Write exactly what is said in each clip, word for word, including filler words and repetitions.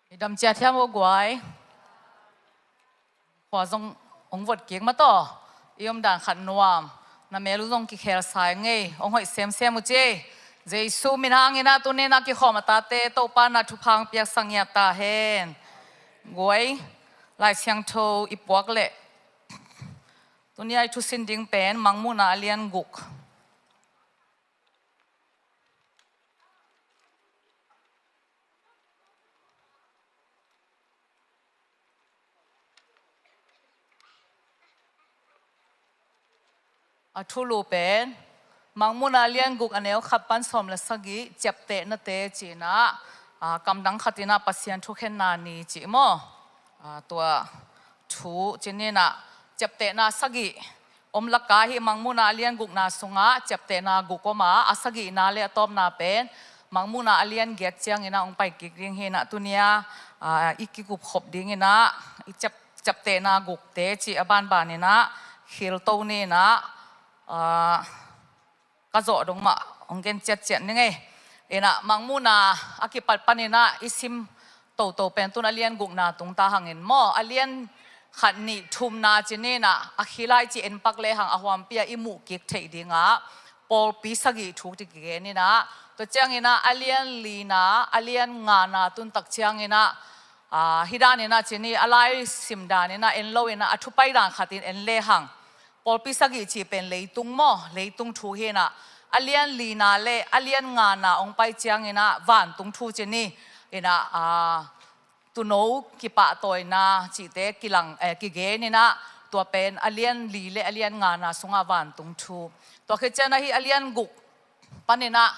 I dam ciat hiam aw guai? Khua zong hong vot kik mataw. I om dan khat nuam. Na mel uh zong kikhel sa ing ei. Hong hoih semsem uh ci. Jesu min hangin ah tuni in ah kikhawm a tate Topa in ah thupha hong piaksak ngiat ta hen. Guai, Lai Siangtho i puak leh tuni a i thusin ding pen Mangmuhna a lian guk. A thulu pen Mangmuhna a lian guk a neu khat pan sawm le sagih, ciaptehnate ci-in ah, a, kamdang khat in ah Pasian thukhenna ni cih maw? A, tua thu ci-in ah ciaptehna sagih om laka hih Mangmuhna a lian gukna sungah ciaptehna guk om a, a sagihna le a tawpna pen Mangmuhna a lian giat ciangin ah hong pai kik ding hi-in ah tuni a, a, i kikupkhop dingin ah i ciap, ciaptehna gukte cih a banbanin ah khilto ni-in ah, a, ka zawh dong mah hong gen ciatciat ning ei. In ah Mangmuhna a kipat panin ah i sim toto pen tun a lian gukna tung ta hangin maw, a lian khat nih thumna ci-in ah a khil a i ci en pak lehang a huampi ah i muh kik theih dingah pawlpi sagih thu tawh kigen in ah, tua ciangin ah a lian lina, a lian ngana tun tak ciangin ah, a, hih danin ah ci-in a lai sim danin ah en loin ah a thupai dan khatin en lehang pawlpi sagih cih pen leitung maw, leitung thu hi-in ah, a lian lina le a lian ngana hong pai ciangin ah vantung thu ci-in ah, a, tuuno kipahtawina cihte kilang, eh, kigen in ah, tua pen a lian li le a lian ngana sungah vantung thu. Tua khit ciangin ah hih a lian guk panin ah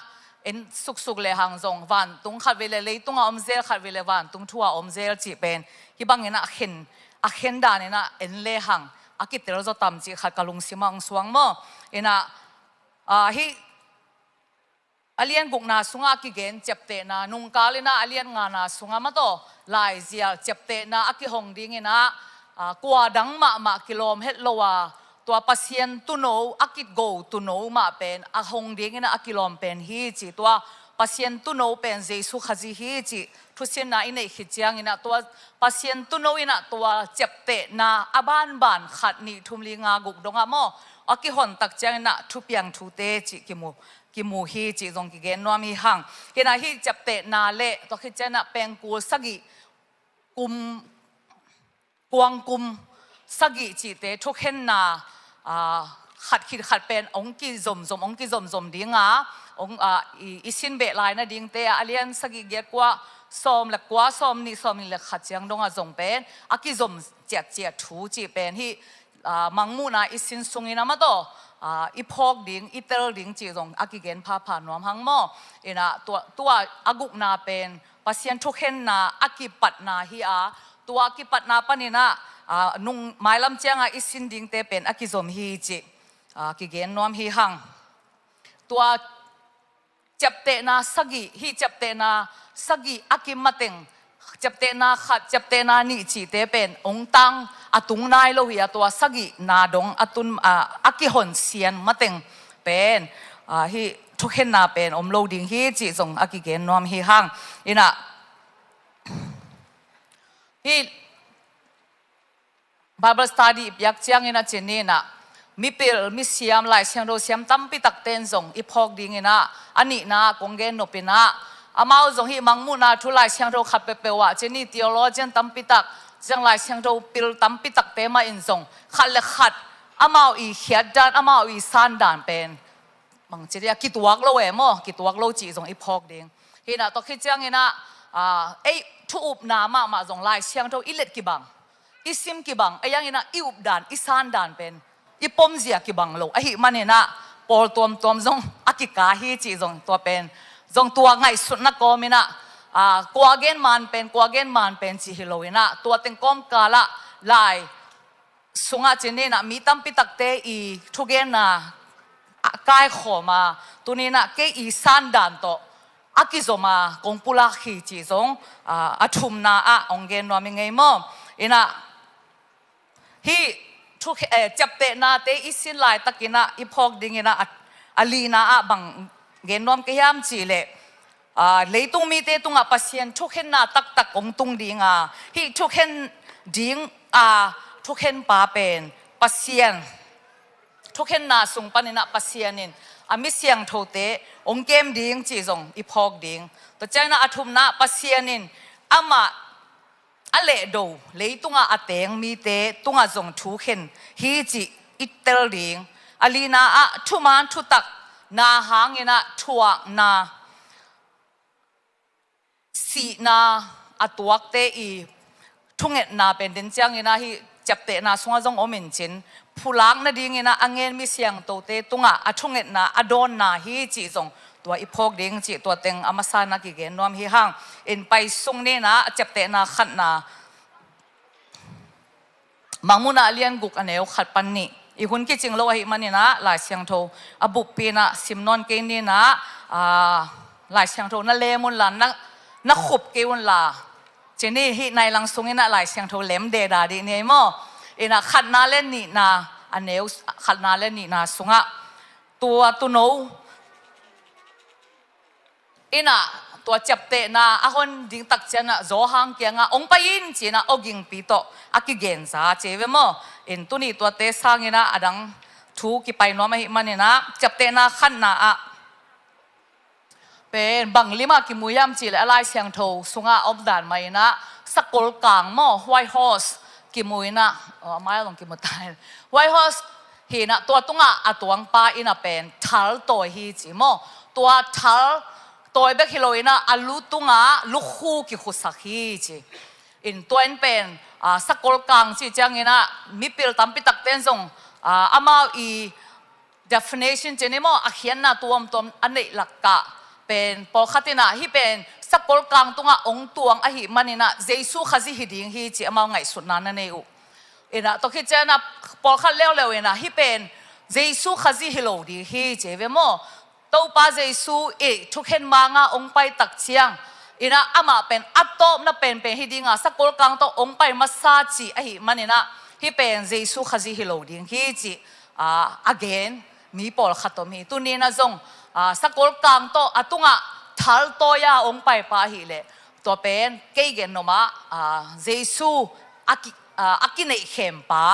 en suksuk lehang zong vantung khat vei le, leitung a om zel khat vei le vantung thu a om zel cih pen hih bangin ah a khen, a khen danin ah en lehang a kitel zaw tam cih khat ka lungsim ah hong suang maw? In ah, a, hih a lian gukna sungah a kigen ciaptehna, nungkal in ah a lian ngana sungah mataw laizial ciaptehna a kihong dingin ah, a, kua dang mahmah kilawm het lo a, tua Pasian tuuno, a kigo tuuno mah pen a hong dingin ah a kilawm pen hi cih, tua Pasian tuuno pen Jesu Khazih hi cih thusinna i neih khit ciangin ah tua Pasian tuuno in ah tua ciaptehna a banban khat nih thum li nga guk dongah maw, a kihon tak ciangin ah thupiang thute cih kimu, kimu hi cih zong kigen nuam hi hang. Hi-in ah hih ciaptehna le tua khit ciangin ah pengkul sagih, kum, kuangkum sagih cihte thukhenna, a, khat khit khat pen hong kizomzom, hong kizomzom ding a, hong, a, i, i sin beh lai nadingte ah a lian sagih, giat, kua, sawm le kua, sawm nih, sawm nih le khat ciang dongah zong pen a kizom ciatciat thu cih pen hih, a, Mangmuhna i sin sungin ah mataw, a, i phawk ding, i tel ding cih zong a kigen phapha nuam hang maw? In ah tua, tua a gukna pen Pasian thukhenna a kipatna hi a, tua a kipatna panin ah, a, nung mailam ciangah i sin dingte pen a kizom hi cih, a, kigen nuam hi hang. Tua ciaptehna sagih, hih ciaptehna sagih a kim mateng, ciaptehna khat, ciaptehna nih cihte pen hong tang a tung nai lo hi a, tua sagihna dong a tun, a, a kihon sian mateng pen, a, hih thukhenna pen om lo ding hi cih zong a kigen nuam hi hang. In ah hih Bible study i piak ciangin ah ci-in ah, mipil, misiam, Lai Siangtho siam tampi takte in zong i phawk dingin ah, a nihna kong gen nop in ah, amau zong hih Mangmuhna thu Lai Siangtho khat peuhpeuh ah ci-in theologian tampi tak, ciang Lai Siangtho pil tampi takte mah in zong khat le khat amau i khiat dan, amau i san dan pen bangci dia, kituak lo e maw, kituak lo cih zong i phawk ding. Hi-in ah tua khit ciangin ah, a, ei thu upna mahmah zong Lai Siangtho i let kibang, i sim kibang, ei ang in ah i updan, i sandan pen i pomzia kibang lo ahih manin ah pawl tuamtuam zong a kika hi cih zong tua pen, zong tua ngaihsutna kawmin ah, a, kua gen man pen, kua gen man pen cih hi lo in ah, tua teng kawmkal ah Lai sungah ci-in ah mi tampi takte i thugenna a kaikhawm a, tuni-in ah kei i sandan tawh a kizom a kong pulak hi cih zong, a, a thumna ah hong gen nuam ing ei maw? In ah hih thu, eh, ciaptehnate i sin laitakin ah i phawk dingin ah, a, a lina ah bang gen nuam ka hiam cih leh, Aa, leitung mite tungah Pasian thukhenna taktak hong tung dinga, hih thukhen dinga thukhenpa pen Pasian, thukhenna sung paninah Pasian in a mi siangthote hong kem ding cih zong i phawk ding. Tua cianginah a thumna, Pasian in amah a lehdo leitungah a teng mite tungah zong thukhen hi cih i tel ding. A lina ah thuman thutak na hanginah thuakna, sihna a tuakte i thungetna pen den cianginah hih ciaptehna sungah zong om in cin, phulak nadinginah a ngen mi siangthote tungah a thungetna a dawnna hi cih zong tua i phawk ding cih tua teng a masa na kigen nuam hi hang. In pai sung ninah a ciaptehna khatna, Mangmuhna a lian guk a neu khat pan nih. I hun kicing lo ahih maninah Lai Siangtho a buppi inah sim nawn kei ninah, aa, Lai Siangtho na lem unla, na, na khup kei unla, cini hih nai lang sunginah Lai Siangtho lem deda dih ni ei maw? Inah khatna le nihna, a neu khatna le nihna sungah tua tuuno inah tua ciaptehna a hon ding tak cianginah Johan kiangah hong pai in cinah awgingpi tawh a kigenza ci ei ve maw? In tuni tuate sanginah a dang thu kipai nuam ahih maninah ciaptehna khatna ah pen bang limah kimu hiam cihleh a Lai Siangtho sungah a om dan mah inah sakol kang maw, white horse kimu inah, oh, a mai long kimu tai. White horse hinah tua tungah a tuangpa inah pen thal tawi hi ci maw? Tua thal tawi bek hi lo inah a lu tungah lukhu kikhusak hi ci. In tua in pen, aa, sakol kang cih cianginah mipil tampi takte in zong, aa, amau i definition cini maw, a khiatna tuamtuam a neih lakah pen pawlkhat inah hih pen sakol kang tungah hong tuang ahih maninah Jesu Khazih hi ding hi ci amau ngaihsutna na nei uh. Inah tua khit cianginah pawlkhat leuleu inah hih pen Jesu Khazih hi lo ding hi ci ei ve maw? Topa Jesu i thukhen manga hong pai tak ciang inah amah pen a tawpna penpen hi dinga sakol kang tawh hong pai masa cih ahih maninah hih pen Jesu Khazih hi lo ding hi cih, aa, a gen mi pawlkhat om hi. Tuninah zong, aa, sakol kang tawh a tungah thal tawi-a hong paipa ahileh tua pen kei gen nuam ah, aa, Jesu a ki, aa, a kineihkhempa,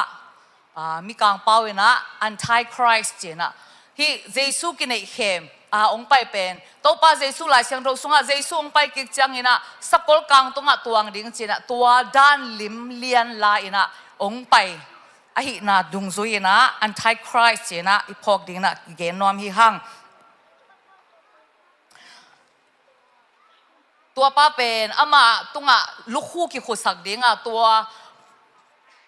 aa, Mikang pau inah Antichrist cinah hih Jesu kineihkhem, aa, hong pai pen Topa Jesu Lai Siangtho sungah Jesu hong pai kik cianginah sakol kang tungah tuang ding cinah tua dan lim lian la inah hong pai ahihna dungzui inah Antichrist cinah i phawk dinginah kigen nuam hi hang. Tuapa pen amah tungah lukhu kikhusak dinga tua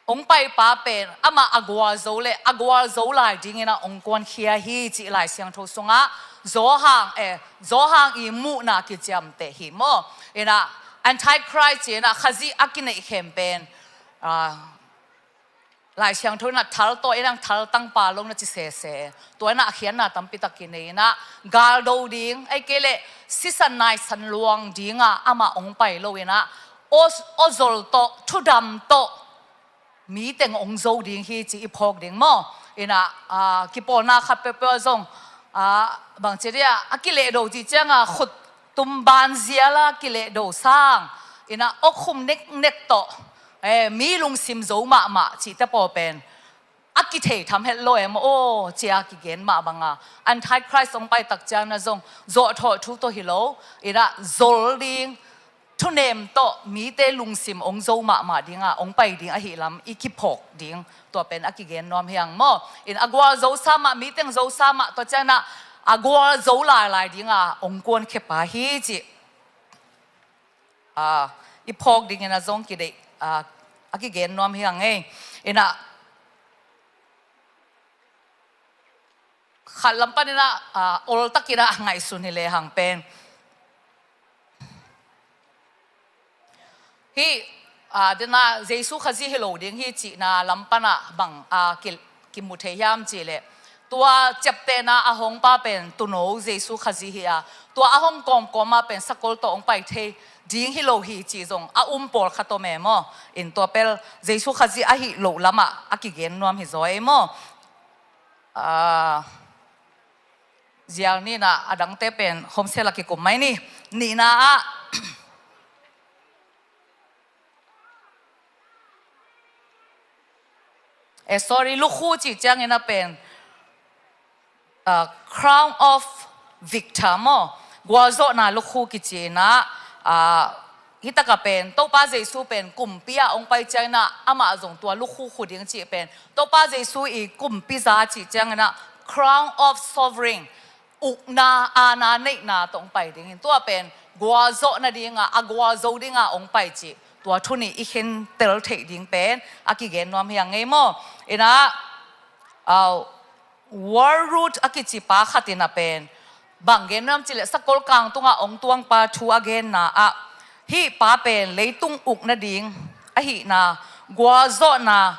hong paipa pen amah a gualzo le a gualzo lai dinginah hong kuankhia hi cih Lai Siangtho sungah Johan, eh, Johan i muhna kiciamteh hi maw? Inah Antichrist cinah Khazih a kineihkhem pen, aa, Lai Siangtho inah thal tawi inah thal tangpa lo na ci sese. Tua inah a khiatna tampi tak kinei inah galdo ding, ei kei leh sisan naisan luang dinga amah hong pai lo inah aw, aw zol tawh, thudam tawh mi teng hong zo ding hi ci i phawk ding maw? Inah, aa, kipawlna khat peuhpeuh zong, aa, bangci dia a kilehdo cih cianga khut tumban ziala kilehdo sang inah aw khum neknek tawh, eh, mi lungsim zo mahmah cihte pawl pen a kithei tham het lo em aw cia kigen mah banga Antichrist hong pai tak cianginah zong zawhthawh thu tawh hi lo inah zol ding, thunem tawh mite lungsim hong zo mahmah dinga hong pai ding ahih lam i kiphawk ding tua pen a kigen nuam hi hang maw? In a gualzosa mah, mi teng zosa mah, tua cianginah a gualzo lailai dinga hong kuankhia pa hi cih, aa, i phawk dinginah zong kideih, aa, a kigen nuam hi hang ei. Inah khat lam paninah, aa, oltakinah a ngaihsun hi lehang pen hih, aa, dena Jesu Khazih hi lo ding hi cihna lam panah bang, aa, ki, kimu thei hiam cihleh tua ciaptehna a hongpa pen tuuno Jesu Khazih hi a, tua a hong kawmkawma pen sakol tawh hong pai thei ding hi lo hi cih zong a um pawlkhat om e maw? In tua pel Jesu Khazih ahi loh lamah a kigen nuam hi zaw ei maw? Aa, zial ni in ah, a dangte pen homsel a kikum mai ni. Nihna ah, eh, sorry, lukhu cih ciangin ah pen, ah, crown of victor maw, gualzawhna lukhu kici in ah, ah, hih takah pen Topa Jesu pen kumpi ah hong pai ciangin ah amah zong tua lukhu khu ding cih pen Topa Jesu i kumpi za cih ciangin ah crown of sovereign, ukna, aana neihna tawh hong pai ding hi. Tua pen gualzawh nading a, a gualzo ding a hong pai cih tua thu nih i khentel theih ding pen a kigen nuam hi a ngei maw. In ah, au, World Root a kici pa khat in ah pen bang gen nuam cih leh, sakol kang tungah hong tuang pa thu a genna ah, hih pa pen leitung uk nading ahihna, gualzawhna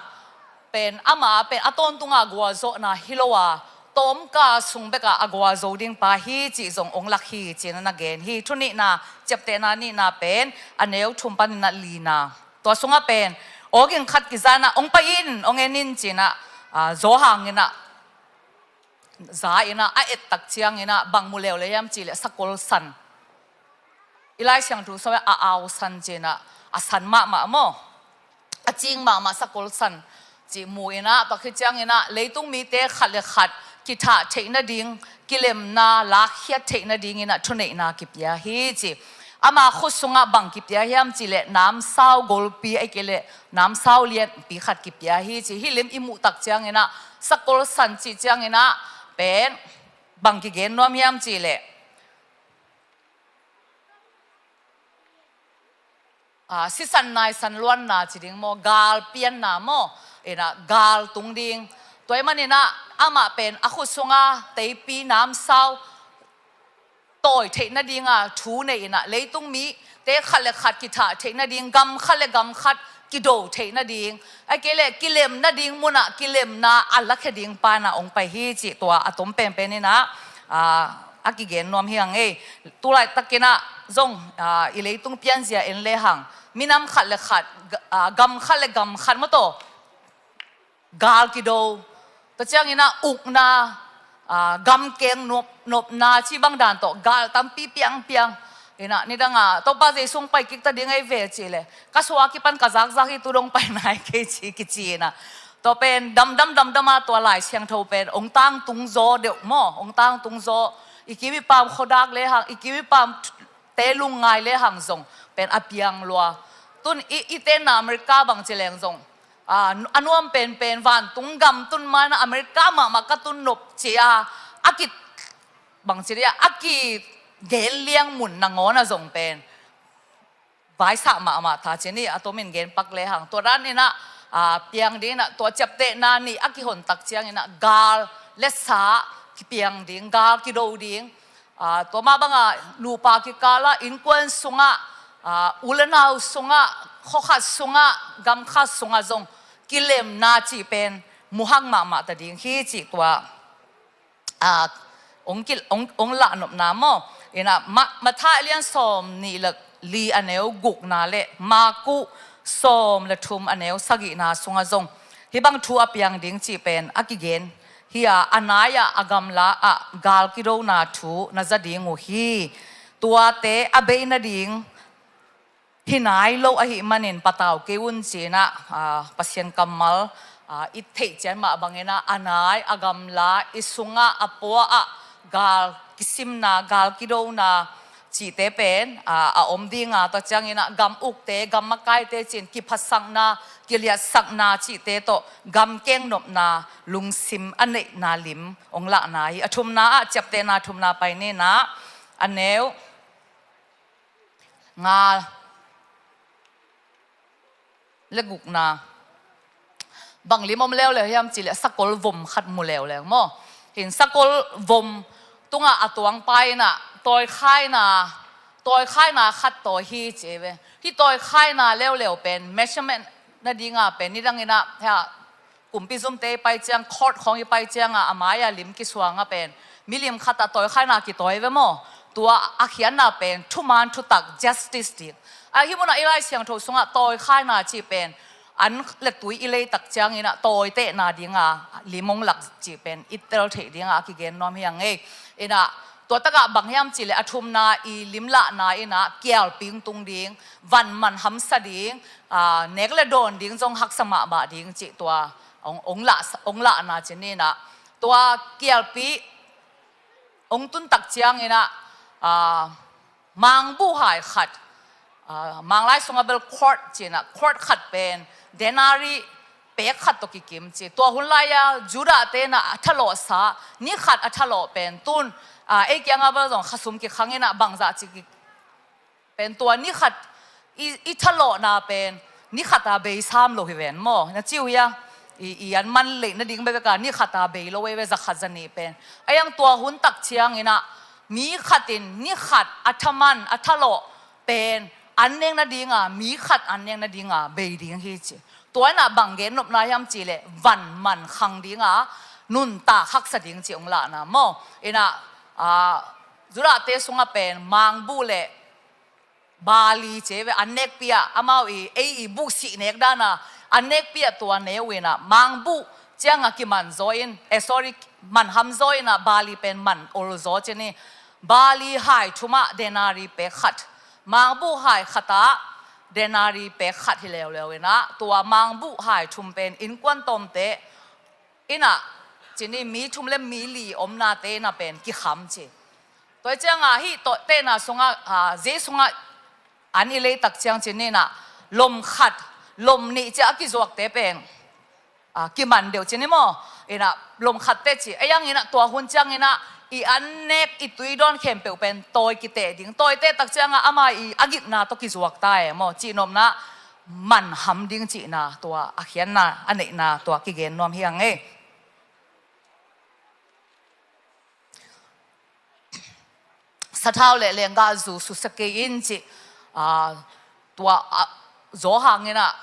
pen, amah pen a tawntung a gualzawhna hi lo a, tawmkal sung bek a a gualzo ding pa hi cih zong hong lak hi ci-in ah na gen hi. Thu nihna, ciaptehna nihna pen a neu thum panin ah lina. Tua sungah pen awging khat kiza in ah, hong pai in, hong en in ci-in ah, ah, Johan in ah, za in ah, a et tak ciangin ah bang mu leuleu hiam cih leh sakol san. I Lai Siangtho sung ah a au san ci-in ah, a san mahmah maw, a cing mahmah sakol san cih mu in ah, tua khit ciangin ah leitung mite khat le khat kithah theih nading, kilemna lakkhiat theih nadingin ah thuneihna kipia hi ci. Ama khut sungah bang kipia hiam cih leh namsau golpi, ahih kei leh namsau lianpi khat kipia hi ci. Hih lim i muh tak ciangin ah, sakol san cih ciangin ah pen bang kigen nuam hiam cih leh, ah, sisan naisan luanna ci ding maw, gal pianna maw, in ah gal tung ding. Tua ahih manin ah amah pen a khut sungah teipi namsau tawi theih nading a thu nei in ah, leitung mite khat le khat kithah theih nading, gam khat le gam khat kido theih nading, ahih kei leh kilem nading mun ah kilemna a lakhia ding pa in ah hong pai hi cih tua a tom penpen in ah, ah, a kigen nuam hi a ngei. Tulaitakin ah zong, ah, i leitung pianzia en lehang, minam khat le khat, ga-, ah, gam khat le gam khat maw, tua gal kido, tua ciangin ah ukna, ah, gamkeng nop, nopna cih bang dan tawh gal tampi piangpiang. In ah nidang a Topa Jesu hong pai kik ta ding ahi ve cih leh, ka suah a kipan ka zakzak hi, tu dong pai nai kei ci kici in ah. Tua pen damdam damdam a, tua Lai Siangtho pen hong tangtung zaw deuh maw, hong tangtung zaw. I kiwi pam khuadak lehang, i kiwi pam te lungngai lehang zong pen a piang lua. Tun i, i tenna America bang ci leng zong, a, a nuam penpen vantung gam tun ma in ah America mahmah ka tun nop ci a, a ki, bang ci dia, a kigen liang mun nangawn ah zong pen vaisah mahmah ta ci ni, a tomin gen pak lehang. Tua dan in ah, a, piang ding in ah, tua ciaptehna nih a kihon tak ciangin ah gal le sa kipiang ding, gal kido ding. Ah, tua mah bang a nupa kikal ah, innkuan sungah, ah, u le nau sungah, khuakhat sungah, gamkhat sungah zong kilemna cih pen muhak mahmah ta ding hi cih tua, ah, hong kil-, hong, hong lahnopna maw. In ah Ma-, Matthai a lian sawm nih le li a neu gukna le Marku sawm le thum a neu sagihna sungah zong hih bang thu a piang ding cih pen a kigen hi a, a nai-ah a gamla ah gal kidona thu na za ding uh hi. Tuate a bei nading hi nai lo ahih manin patau kei un ci-in ah, ah, Pasian kammal, ah, i theih ciat mah bangin ah, a nai, a gamla, i sungah, a pua ah gal kisimna, gal kidona cihte pen, ah, a om ding a, tua ciangin ah gam ukte, gam makaite ci-in kiphatsakna, kiliatsakna cihte tawh gamkeng nopna lungsim a neihna lim hong lahna hi. A thumna ah, ciaptehna thumna pai ni in ah, a neu nga le gukna. Bang lim om leuleu hiam cih leh sakol vom khat mu leuleu maw. Hin sakol vom tungah a tuang pa in ah tawikhaina, tawikhaina khat tawi hi ci ve. Hih tawikhaina leuleu pen measurement nading a pen nidang in ah, hia, kumpi zumte i pai ciang, court khawng i pai ciang a, a mai-a lim kisuang a pen milim khat ah tawikhaina kitawi ve maw. Tua a khiatna pen thuman thutak, justice ding. A hih munah i Lai Siangtho sungah tawikhaina cih pen an le tui i lei tak ciangin ah tawitehna dinga lim hong lak cih pen i tel theih dinga a kigen nuam hi a ngei. Inah tua takah bang hiam cihleh a thumna i limlahna inah kialpi hong tung ding, van man hamsa ding, aa, nek le dawn ding zong haksa mahmah ding cih tua hong, hong lah, hong lahna cih inah tua kialpi hong tun tak ciangin ah, aa, mangbuh hai khat, aa, Manglai sungah bel quart ci-in ah, quart khat pen denari pek khat tawh kikim ci. Tua hun lai-a Judah-te in ah a thalawhsa, ni khat a thalawh pen tun, aa, ei kiangah bel zong khasum kikhang in ah bangzah ci ki pen tua ni khat i, i thalawhna pen ni khata bei sam lo hi ven maw? Na ci uh hia? I, i an man leih nading bekbeka ni khata bei lo ei ve, za khat za nih pen. A iang tua hun tak ciangin ah mi khat in ni khat a thaman, a thalawh pen an nek nadinga, mi khat an nek nadinga bei ding hi ci. Tua in ah bang gen nopna hiam cihleh van man khang dinga nuntak haksa ding ci hong lahna maw? In ah, aa, Judah-te sungah pen mangbuh le barley ci ei ve, an nekpi ah, amau i, ei i buh sih nek dana an nekpi ah tua ne uh in ah, mangbuh cianga kiman zaw in, eh, sorry, man ham zaw in ah barley pen man ol zaw ci ni. Barley hai thumah denari pek khat, mangbuh hai khatah denari pek khat hi leuleu in ah, tua mangbuh hai thum pen innkuan tawmte in ah ci ni, mi thum le mi li omnate in ah pen kikham ci. Tua hi cianga hih tawh tehna sungah, aa, zei sungah an i lei tak ciang ci ni in ah lom khat, lom nih ci a kizuakte pen, aa, kiman deuh ci ni maw? In ah lom khat teh ci. A iang in ah tua hun ciangin ah i an nek, i tui dawn khempeuh pen tawi kiteh ding. Tawiteh tak cianga ama i a gipna tawh kizuak ta e maw? Cihnopna man ham ding cihna tua a khiatna, a neihna tua kigen nuam hi a ngei. Sathau le lenggah zu susia kei in ci, aa, tua a, zaw hangin ah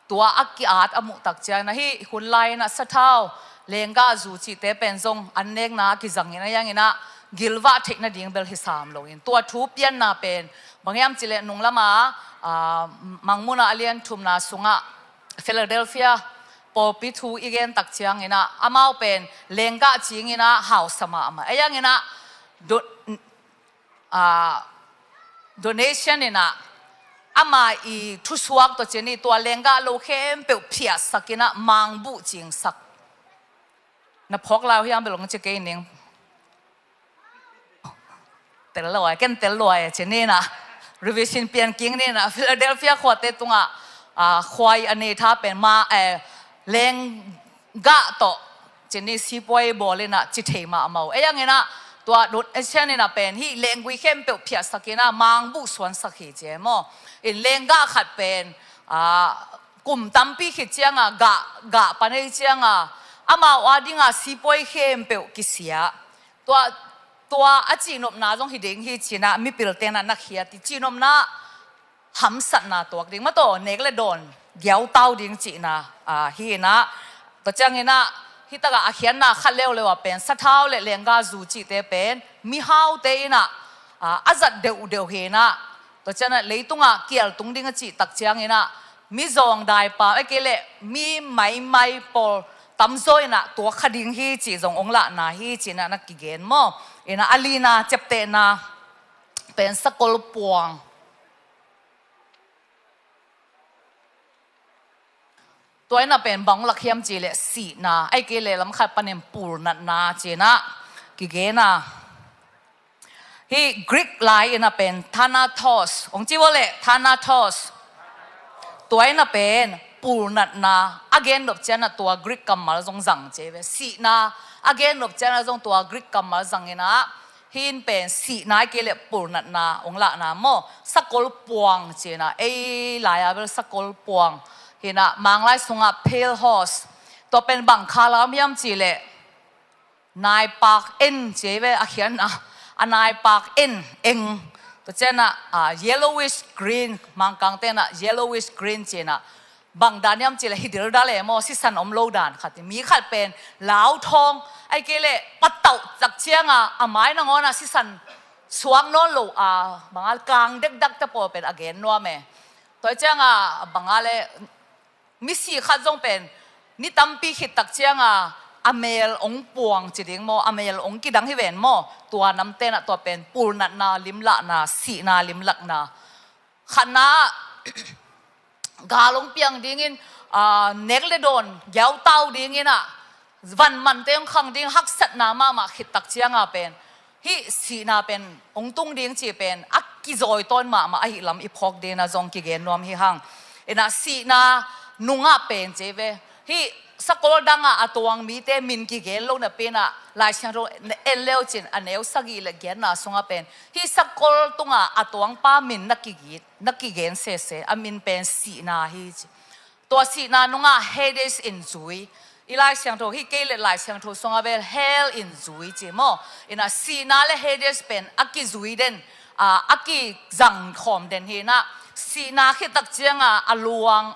tua a ki-at a muh tak ciangin ah hih hun lai-in ah sathau, lenggah zu cihte pen zong an nekna a kizangin a iang in ah gilvah theih nading bel hi sam lo in, tua thu pianna pen bang hiam cihleh nung lama, aa, Mangmuhna a lian thumna sungah Philadelphia pawlpi thu i gen tak ciangin ah amau pen lenggah cingin ah hausa mahmah. A iang in ah do-, aa, donation in ah ama i thusuak tawh ci ni, tua lenggah lo khempeuh phiahsak in ah mangbuh cingsak. Na phawk lai uh hiam bel hong ci kei ning. Tel lua e, ken tel lua e ci ni in ah, revision pian kik ni in ah, Philadelphia khuate tungah, aa, khua i a nei tha pen ma, eh, lenggah tawh ci ni, sipuai bawl in ah ci thei mahmah uh. A iang in ah tua donation in ah pen hih lenggui khempeuh phiahsak in ah mangbuh suansak hi ci e maw? In lenggah khat pen, aa, kum tampi khit cianga gah, gah pan ei cianga amau a dinga sipuai khempeuh kisia. Tua, tua a cihnopna zong hi ding hi ci in ah mipilte in ah na khiat i cihnopna hamsatna tuak ding, mataw, nek le dawn giautau ding cihna, aa, hi in ah. Tua ciangin ah hih takah a khiatna khat leuleu ah pen sathau le lenggah zu cihte pen mihaute in ah, aa, a zat deuhdeuh hi in ah. Tua ciangin ah leitungah kial tung ding a cih tak ciangin ah mizawng daipam, ahih kei leh mi maimai pawl tamzaw in ah tuak kha ding hi cih zong hong lahna hi ci in ah na kigen maw? In ah a lina ciaptehna pen sakol puang. Tua in ah pen bang lak hiam cihleh sihna, ahih kei leh lam khat panin pulnatna ci in ah kigen a. Hih Greek lai in ah pen thanatos, hong ci vo leh, thanatos. Tua in ah pen pulnatna a gen nop ciang ah tua Greek kammal zong zang ci ei ve. Sihna a gen nop ciang ah zong tua Greek kammal zang in ah, hih in pen sihna ahih kei leh pulnatna hong lahna maw? Sakol puang ci in ah, ei lai-a bel sakol puang hi in ah, Manglai sungah pale horse. Tua pen bang khala om hiam cihleh naipak en ci ei ve, a khiatna, a naipak en, eng. Tua ciang ah, aa, yellowish green, Mangkangte in ah yellowish green ci in ah, bang dan hiam cihleh hi dildal e maw, sisan om lo dan khat hi. Mi khat pen lauthawng, ahih kei leh patauh tak ciang ah a mai nangawn ah sisan suak nawn lo a, bang a le kang dekdakte pawl pen a gen nuam e. Tua ciang ah bang a le Misi khat zong pen ni tampi khit tak cianga a mel ong puang ci ding maw, a mel ong kidang hi ven maw. Tua namte na tua pen pulnatna, limlahna, sihna, limlahna. Khatna ah gal ong piang dingin, aa, nek le dawn giautau dingin ah, van mante ong khang ding, haksatna mahmah khit tak cianga pen hih sihna pen ong tung ding ci pen a kizawi tawn mahmah ahih lam i phawk dingin ah zong kigen nuam hi hang. Inah sihna nungah pen ci ve, hih sakol dangah a tuang mite min kigen lo napi inah Lai Siangtho en leu cin a neu sagih le giatna sungah pen hih sakol tungah a tuangpa min na kigit, na kigen sese, a min pen sihna hi ci. Tua sihna nungah Hades in zui. I Lai Siangtho, hih kei le Lai Siangtho sungah bel hell in zui ci maw. Inah sihna le Hades pen a kizui den, a, a kizang khawm den hi inah, sihna khit tak cianga a luang,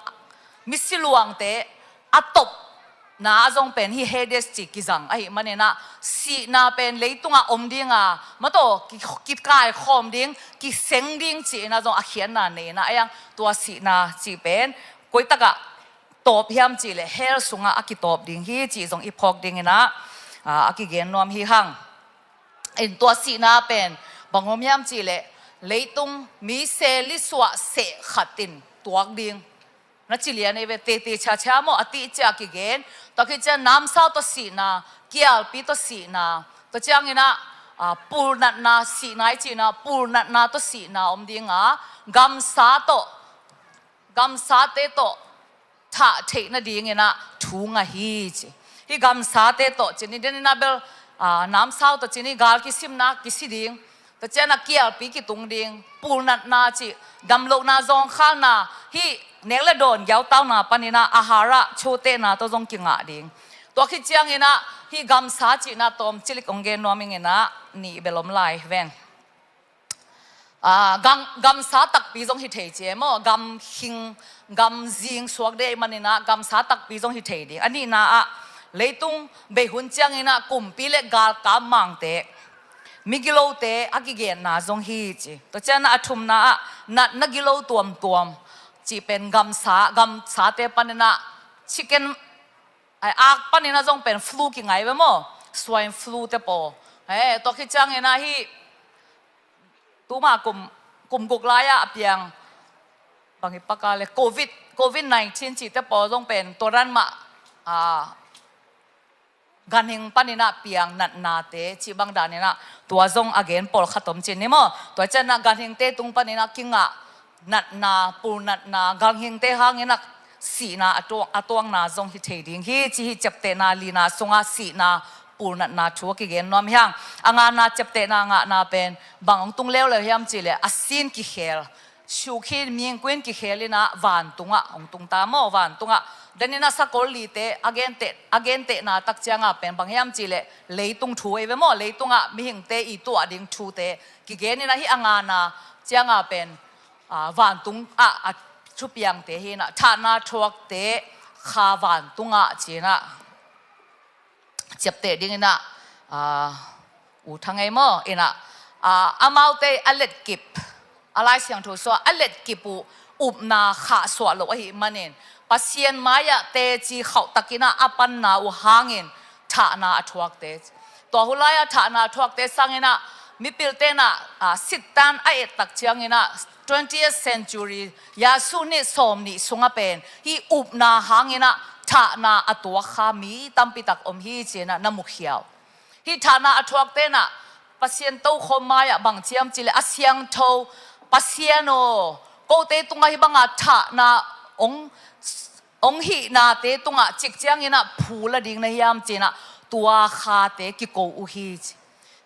misi luangte a topna ah zong pen hih Hades ci kizang ahih manin ah, sihna pen leitungah om dinga, mataw, ki, kikaikhawm ding, kiseng ding ci-in ah zong a khiatna nei inah, a iang tua sihna ci pen koitakah tawp hiam cih leh hell sungah a kitawp ding hi cih zong i phawk dingin ah, a, a kigen nuam hi hang. In tua sihna pen bang om hiam cih leh leitung mi seli suah seh khat in tuak ding na ci lian ei ve, tete ciacia maw, a tih ciah kigen. Tua khit ciang namsau tawh sihna, kialpi tawh sihna, tua ciangin ah, a, pulnatna, sihna i cihna, pulnatna tawh sihna om dinga, gamsa tawh, gamsate tawh thah theih nadingin ah thu ngah hi ci. Hih gamsate tawh ci ni, den inah bel, a, namsau tawh ci ni, gal kisimna kisi ding, tua ciangin ah kialpi kitung ding, pulnatna cih, damlohna, zawngkhalna, hih nek le dawn giautauna panin ah a harah chotehna tawh zong kingah ding. Tua khit ciangin ah hih gamsa cihna tawm cilik ong gen nuam ing inah, nih bel om lai veng. A, gam, gamsa takpi zong hi thei ci e maw, gamkhing, gamzing suak dei manin ah gamsa takpi zong hi thei ding. A nihna ah leitung bei hun ciangin ah kumpi le galkap mangte, migilote a kigenna zong hi ci. Tua ciangin ah a thumna ah natna gilo tuamtuam cih pen gamsa, gamsate panin ah chicken, ai, ak panin ah zong pen flu kingah ve maw, swine flu te paw. He, tua khit ciangin ah hih tuma kum, kum guk lai-ah a piang, bang hi paka le, covid, covid nineteen cihte paw zong pen tua dan mah, a, ganhing panin ah piang natnate cih bang danin ah tua zong a gen pawlkhat om cin ni maw. Tua ciangin ah ganhingte tung panin ah kingah natna, pulnatna, ganhingte hangin ah sihna a tuang, a tuangna zong hi thei ding hi ci. Hih ciaptehna lina sungah sihna, pulnatna thu a kigen nuam hi hang. A ngana ciaptehna ngahna pen bang hong tung leuleu hiam cih leh a sin kikhel, sukhin mingkuin kikhel in ah vantungah hong tung ta maw, vantungah. Den in ah sakol lite a genteh, a gentehna tak ciangah pen bang hiam cih leh leitung thu ei ve maw, leitungah mihingte i tuah ding thute kigen in ah, hih a ngana ciangah pen, a, vantung ah a thupiangte hi in ah, thahna thuakte kha vantungah ci in ah ciapteh dingin ah, a, U Thang ei maw, in ah, a, amaute a letkip, a Lai Siangtho sungah a letkip uh upna khahsuah loh ahih manin Pasian mai-ah teci khauhtakin ah a panna uh hangin thahna a thuakte. Tua hun lai-ah thahna a thuakte sangin ah mipilte in ah, a, sittan a et tak ciangin ah twentieth century, Yesu ni sawm nih sungah pen hih upna hangin ah thahna a tuak kha mi tampi tak om hi ci in ah na mukhia uh. Hih thahna a thuakte in ah Pasian tokhom mai-ah bang ci hiam cih leh a siangtho Pasian aw, kote tungah hih banga thahna ong, ong hihnate tungah cik ciangin ah phu la ding na hiam ci in ah tua khate kiko uh hi ci.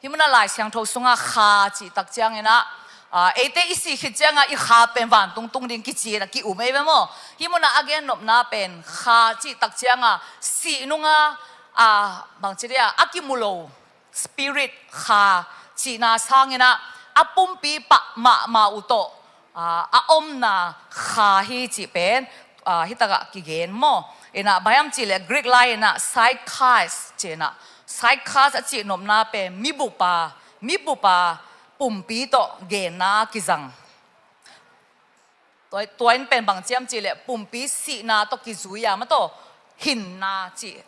Hih munah Lai Siangtho sungah kha cih tak ciangin ah, a, eite i sih khit ciangah i kha pen vantung tung ding kici in ah ki-um ei ve maw. Hih munah a gennopna pen kha cih tak ciangah sih nungah, a, bang ci dia, a kimu lo spirit kha cihna sangin ah a pumpi pah mahmah uh tawh, a, a omna kha hi cih pen, a, hih takah kigen maw. In ah bang hiam cih leh Greek lai in ah psychas ci in ah, psychas a cihnopna pen mibupa, mibupa pumpi tawh genna kizang. Tua, tua in pen bang ci hiam cih leh pumpi sihna tawh kizui a, mataw, hinna cih,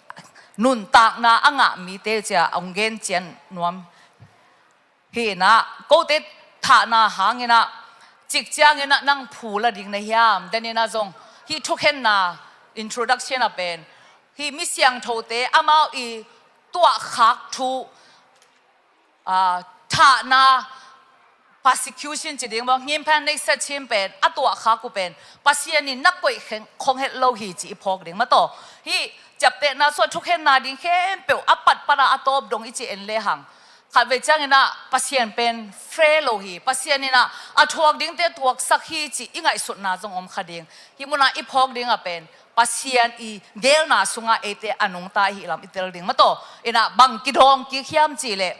nuntakna a ngah mite cih a hong gen cian nuam hi in ah, kote thahna hang in ah, cik ciang in ah nang phu la ding na hiam? Den in ah zong hih thukhenna introduction ah pen hih mi siangthote amau i tuahkhak thu, ah, thahna, persecution ci ding maw, ngim phan neihsa chin pen a tuahkhak uh pen Pasian in na koih kheng khong het lo hi ci i phawk ding, mataw. Hih ciaptehna sungah thukhenna ding khempeuh a patpat a a tawp dong i ci en lehang, khatvei ciang in ah Pasian pen fair lo hi, Pasian in ah a thuak dingte thuaksak hi ci i ngaihsutna zong om kha ding. Hih mun ah i phawk ding ah pen Pasian i geelna sungah eite a nungta i hih lam i tel ding, mataw. In ah bang kidawng kik hiam cih leh,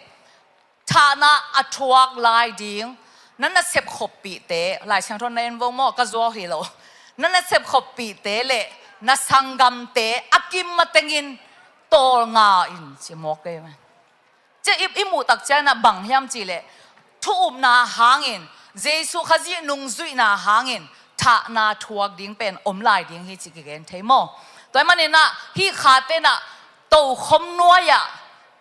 thahna a thuak lai ding na nasep khoppihte, Lai Siangtho na en vo maw, ka zuau hi lo. Na nasep khoppihte le na sanggamte a kim matengin tawlnga in ci mawk ei. Ci i, i muh tak ciang in ah bang hiam cih leh, thu upna hangin, Jesu Khazih nungzuihna hangin thahna thuak ding pen om lai ding hi ci kigen thei maw. Tua ahih manin ah hih khate in ah tokhom nuai-ah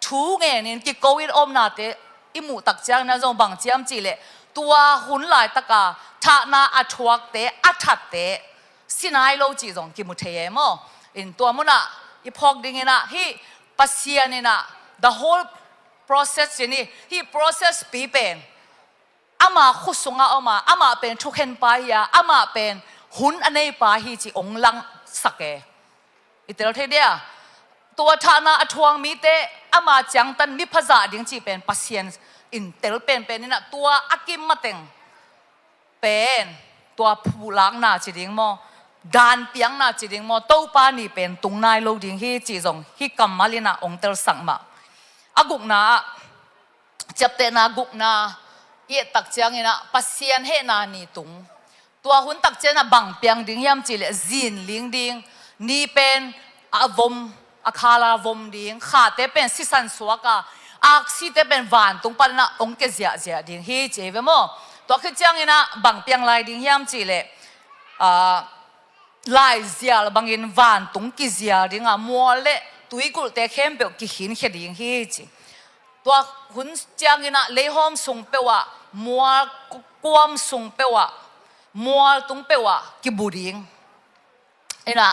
thu ngenin kiko in omnate i muh tak ciang in ah zong bang ci hiam cih leh, tua hun laitak a thahna a thuakte, a thatte si nai lo cih zong kimu thei e maw. In tua mun ah i phawk ding in ah hih Pasian in ah the whole process ci ni, hih process pi pen ama khut sungah om a, amah pen thukhenpa hi a, amah pen hun a neipa hi ci hong langsak e. I tel thei dia? Tua thahna a thuak mite ama ciangtan mipha zah ding cih pen Pasian in tel penpen in ah, tua a kim mateng pen tua phuhlakna ci ding maw, daanpiakna ci ding maw, Topa ni pen tung nai lo ding hi cih zong hih kammal in ah hong telsak mah. A gukna ah, ciaptehna gukna i et tak ciang in ah Pasian hehna ni tung. Tua hun tak ciang in ah bang piang ding hiam cih leh, zinling ding, ni pen a vom, a khala vom ding, khate pen sisan suak a, aksite pen vantung pan in ah hong kia ziahziah ding hi ci ei ve maw. Tua khit ciang in ah bang piang lai ding hiam cih leh, ah, laizial bangin vantung kizial ding a, mual le tuikulhte khempeuh kikhinkhia ding hi ci. Tua hun ciang in ah leihawm sung peuh ah, mual ku-, kuam sung peuh ah, mual tung peuh ah kibu ding. In ah,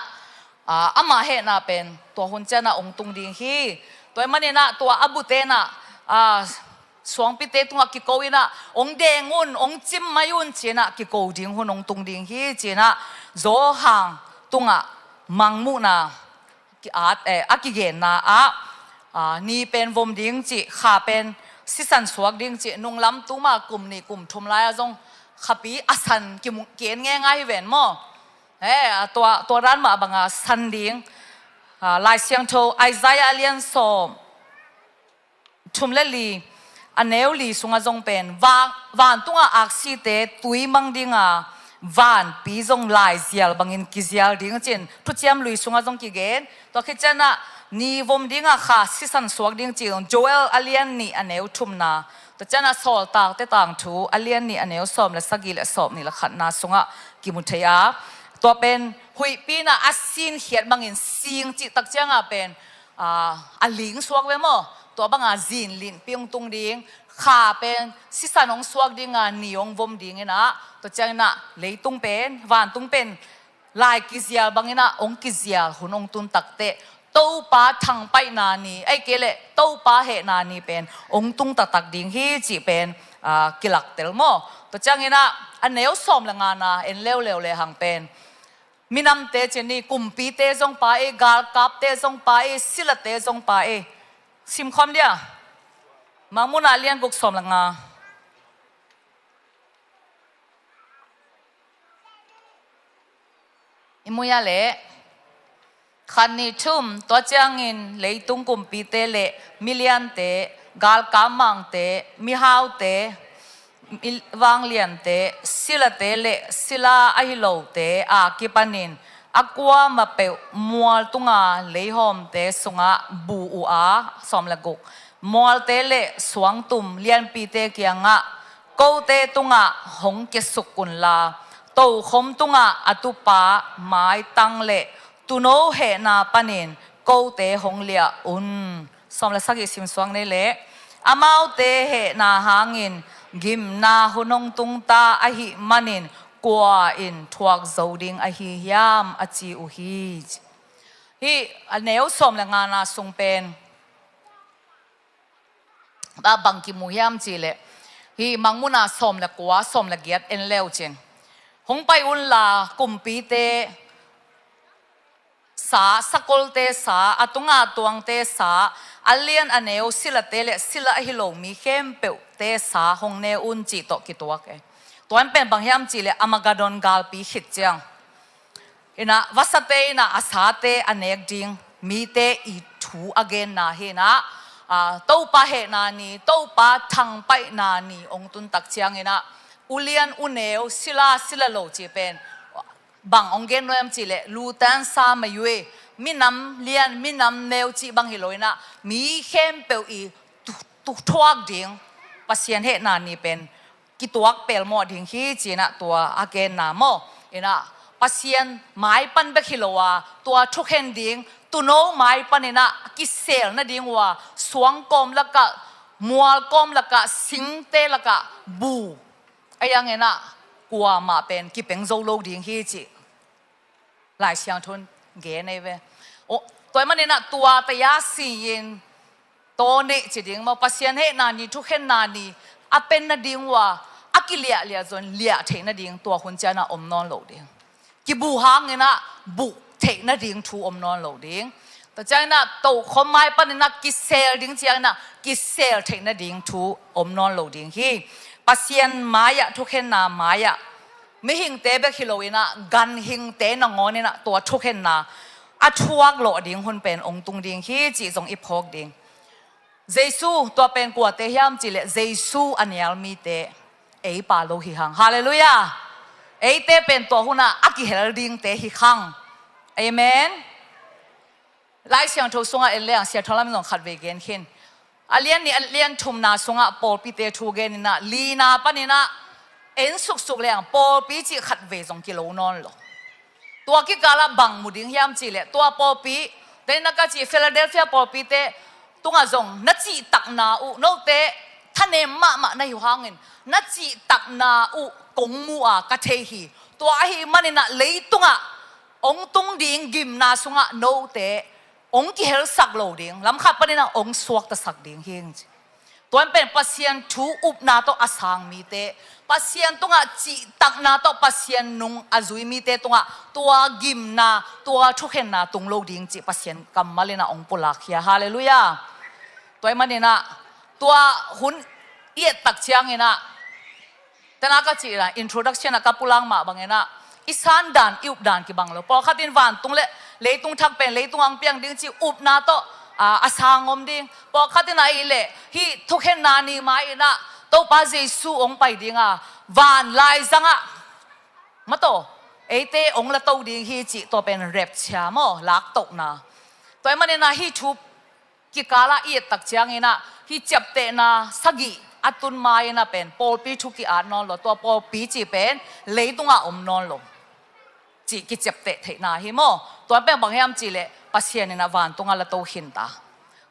ah, amah hehna pen tua hun ciang in ah hong tung ding hi. Tua ahih manin ah tua a bute in ah, ah, suangpite tungah kiko in ah, hong deng un, hong cim mai un ci in ah kiko ding hun hong tung ding hi ci in ah, Johan tungah Mangmuhna ki-at, eh, a kigenna ah, ah, ni pen vom ding cih, kha pen sisan suak ding cih, nunglam tuma kum nih kum thum lai-ah zong khapi a san kimu-, ki-en ngeingai hi ven maw. Eh, a tua, tua dan mah banga san ding, ah, Lai Siangtho Isaiah a lian sawm thum le li, a neu li sungah zong pen, van, vantunga aksite tui mang dinga vanpi zong laizial bangin kizial ding cin, Thuciam Lui sungah zong kigen. Tua khit ciang ah ni vom dinga kha sisan suak ding cin, Joel a lian nih a neu thumna. Tua ciang ah Sawltakte Tangthu a lian nih a neu sawm le sagih le sawm nih le khatna sungah kimu thei a. Tua pen huihpi in ah a sinkhiat bangin sing cih tak ciang ah pen, ah, a ling suak ve maw? Tua banga zinlinpi hong tung ding, kha pen sisan hong suak dinga ni hong vom ding in ah, tua ciang in ah leitung pen, vantung pen lai kizial bangin ah hong kizial hun hong tun takteh, Topa thangpaihna ni, ahih kei leh Topa hehna ni pen hong tung taktak ding hi cih pen, ah, kilaktel maw? Tua ciang in ah a neu sawm le ngana en leuleu lehang pen, minamte cin ni, kumpite zong pha ei, galkapte zong pha ei, silate zong pha ei. Simkhawm dia. Mangmuhna a lian guk sawm le nga. I mu hia leh? Khat nih thum, tua ciangin leitung kumpite le miliante, galkap mangte, mihaute, mi-, vangliante, silate le sila ahi lote a kipanin a kuamah peuh mual tunga leihawmte sungah bu uh a, sawm le guk, mualte le suangtum lianpite kiangah, kote tungah hong kiasuk unla, Tokhom tungah a tupa maitang le tuuno hehna panin kote hong liah un. Sawm le sagih simsuak ni leh, amaute hehna hangin gimna hun hong tungta ahih manin kua in thuak zo ding ahi hiam, a ci uh hi. Hih a neu sawm le ngana sung pen a bang kimu hiam cih leh, hih Mangmuhna sawm le kua, sawm le giat en leu cin, hong pai unla kumpite sa, sakolte sa, a tunga tuangte sa, a lian a neu silate le sila ahi lo mi khempeuhte sa hong ne un, cih tawh kituak e. Tua in pen bang hiam cih leh Armageddon galpi khit ciang inah vasate inah a sate a nek ding mite i thu a genna hi inah, aa, Topa hehna ni, Topa thangpaihna ni hong tun tak ciang inah ulian uneu, sila sila lo cih pen bang hong gen nuam cih leh Lutan sa mayue, minam lian minam neu cih bang hi lo inah mi khempeuh i tu, tu thuak ding Pasian hehna ni pen kituak pelmawh ding hi, ci inah tua a genna maw. Inah Pasian mai pan bek hi lo a, tua thukhen ding tuuno mai pan inah kisel nading uh a, suang kawm lakah, mual kawm lakah, singte lakah bu a hiang inah kuamah pen kipeng zo lo ding hi, cih Lai Siangtho in gen ei ve. Aw, tua ahih man inah tua taya si-in taw nih ci ding maw, Pasian hehna ni, thukhenna ni a pen nading uh a, a kiliahliah zong liah theih nading tua hun ciang inah om nawn lo ding. Kibuh hang inah buh theih nading thu om nawn lo ding. Tua ciang inah tokhom mai pan inah kisel ding ciang inah kisel theih nading thu om nawn lo ding hi. Pasian mai-ah, thukhenna mai-ah mihingte bek hi lo inah ganhingte nangawn inah tua thukhenna a thuak lawh ding hun pen hong tung ding hi, cih zong i phawk ding. Jesu, tua pen kuate hiam cih leh Jesu a nial mite, ei pa lo hi hang. Halleluiah. Eite pen tua hun ah a kihel dingte hi hang. Amen. Lai Siangtho sungah en leng, Sia Thawng Lam in zong khatvei gen khin. A lian nih, a lian thumna sungah pawlpite thu gen inah, lina pan inah en suksuk leng pawlpi cih khatvei zong kilo nawn lo. Tua kikal ah bang mu ding hiam cih leh, tua pawlpi, tua inah ka cih Philadelphia pawlpite tungah zong na cihtakna uh, note thanem mahmah na hi uh hangin na cihtakna uh kong mu a ka thei hi. Tua ahih man inah leitungah hong tung ding gimna sungah note hong kihelsak lo ding, lam khat pan inah hong suaktasak ding hi, hong ci. Tua in pen Pasian thu upna tawh a sang mite, Pasian tungah cihtakna tawh Pasian nung a zui mite tungah tua gimna, tua thukhenna tung lo ding cih Pasian kammal inah hong pulak hi a. Halleluiah. Tua ahih man inah tua hun i et tak ciang inah, tua inah ka cih inah, introduction ah ka pulak mah bang inah, i san dan, i up dan kibang lo. Pawlkhat in vantung le leitung thak pen leitung ah hong piang ding cih upna tawh, aa, a sang om ding. Pawlkhat in ahih leh hih thukhenna ni mai inah Topa Jesu hong pai ding a, van laizang ah, mataw, eite hong la to ding hi cih, tua pen rapture maw, laktohna. Tua ahih man inah hih thu kikal ah i et tak ciang inah hih ciaptehna sagih a tun ma inah pen pawlpi thu ki-at nawn lo, tua pawlpi cih pen leitungah om nawn lo cih kiciapteh theihna hi maw. Tua pen bang hiam cih leh Pasian inah vantungah la to khin ta.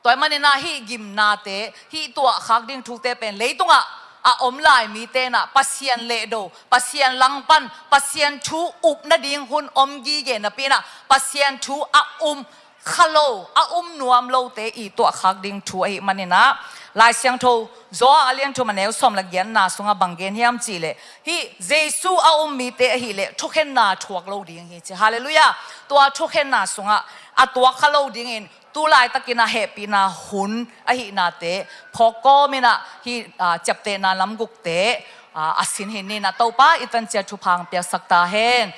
Tua ahih man inah hih gimnate, hih tuahkhak ding thute pen leitungah a om lai mite inah Pasian lehdo, Pasian langpan, Pasian thu up nading hun om gige napi inah Pasian thu a um kha lo, a um nuam lote i tuahkhak ding thu ahih man inah, Lai Siangtho Johan a lian thum a neu sawm le giatna sungah bang gen hiam cih leh, hih Jesu a um mite ahih leh thukhenna thuak lo ding hi ci. Halleluiah. Tua thukhenna sungah a tuak kha lo dingin tu laitak inah hehpihna hun ahihnate phawk kawm inah hih, aa, ciaptehna lam gukte, aa, a sin hi ni inah, Topa i tan ciat thupha hong piaksak ta hen.